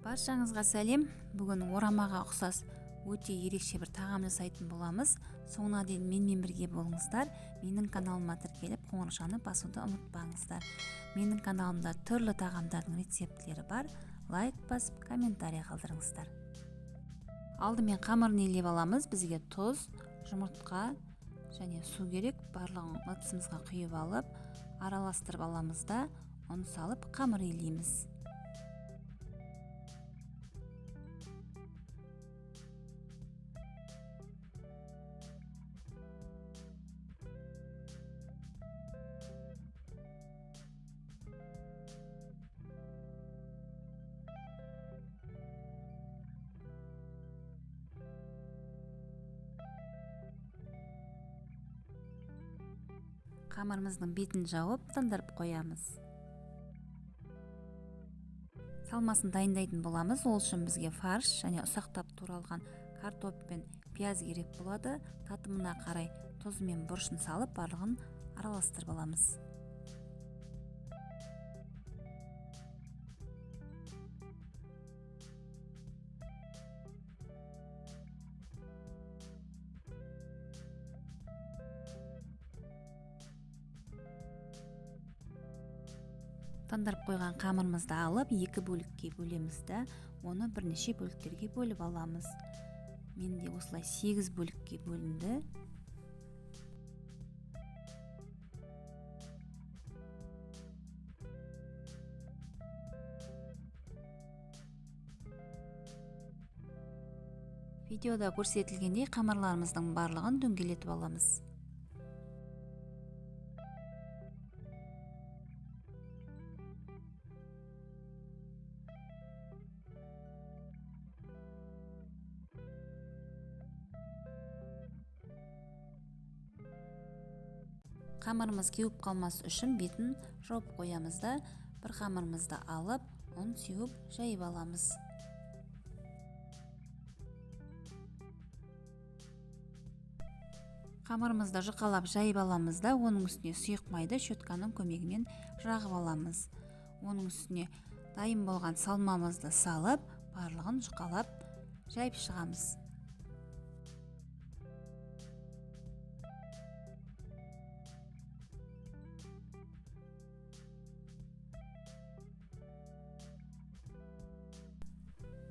Баршаңызға сәлем. Бүгін орамаға ұқсас өте ерекше бір тағам жасайтын боламыз. Соңына дейін менімен бірге болыңыздар. Менің каналыма тіркеліп, қоңыраушаны басуды ұмытпаңыздар. Менің каналымда түрлі тағамдардың рецептілері бар. Лайк басып, комментарий қалдырыңыздар. Алдымен қамырын илеп аламыз. Бізге тұз, жұмыртқа және су керек. Барлығын ыдысымызға құйып алып, араластырып аламыз да, ұн салып қамыр илейміз. Қамырымыздың бетін жауып, тындырып қоямыз. Салмасын дайындайтын боламыз. Ол үшін бізге фарш және ұсақтап туралған картоп пен пияз керек болады. Татымына қарай тұзы мен бұрышын салып, барлығын араластырып аламыз. Тындырып қойған қамырымызды алып, екі бөлікке бөлеміз да, оны бірнеше бөліктерге бөліп аламыз. Менде осылай 8 бөлікке бөлінді. Видеода көрсетілгендей қамырларымыздың барлығын дөңгелетіп аламыз. Қамырымыз кеуіп қалмас үшін бетін жауып қоямыз да, бір қамырымызды алып, ұн сеуіп жайып аламыз. Қамырымызды жұқалап жайып аламыз да, оның үстіне сұйық майды щетканың көмегімен жағып аламыз. Оның үстіне дайын болған салмамызды салып, барлығын жұқалап жайып шығамыз.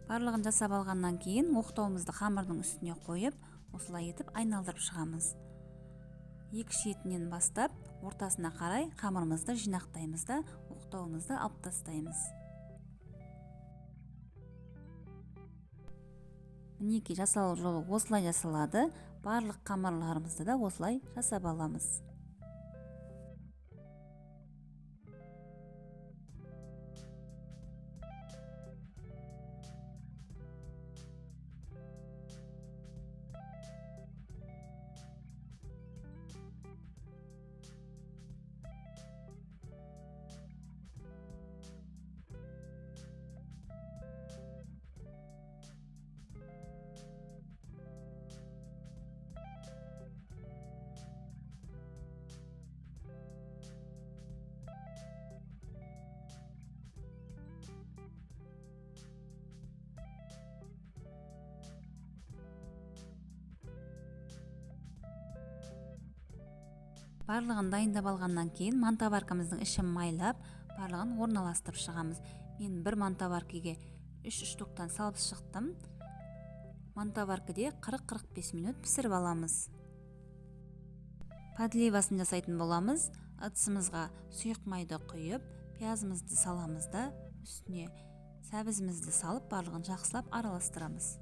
Барлығын жасап алғаннан кейін оқтауымызды қамырдың үстіне қойып, осылай етіп айналдырып шығамыз. Екі шетінен бастап, ортасына қарай қамырымызды жинақтаймыз да, оқтауымызды алып тастаймыз. Мінекей, жасалу жолы осылай жасалады. Барлық қамырларымызды да осылай жасап аламыз. Барлығын дайындап алғаннан кейін мантоваркамыздың ішін майлап, барлығын орналастырып шығамыз. Мен бір мантоваркеге 3 штуктан салып шықтым. Мантоваркеде 40-45 минут пісіріп аламыз. Подливасын жасайтын боламыз. Ыдысымызға сұйық майды құйып, пиязымызды саламыз да, үстіне сәбізімізді салып, барлығын жақсылап араластырамыз.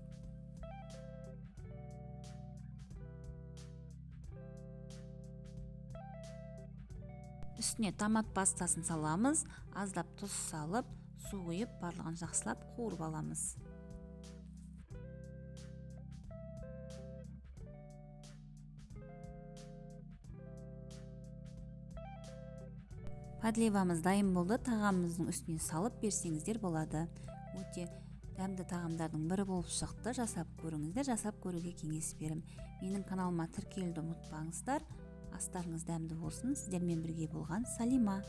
Үстіне томат пастасын саламыз, аздап тұз салып, су құйып, барлығын жақсылап қуырып аламыз. Подливамыз дайын болды. Тағамымыздың үстіне салып берсеңіздер болады. Өте дәмді тағамдардың бірі болып шықты. Жасап көріңіздер, жасап көруге кеңес беремін. Менің каналыма тіркелуді ұмытпаңыздар. Астарыңыз дәмді болсын. Сіздермен бірге болған Салима.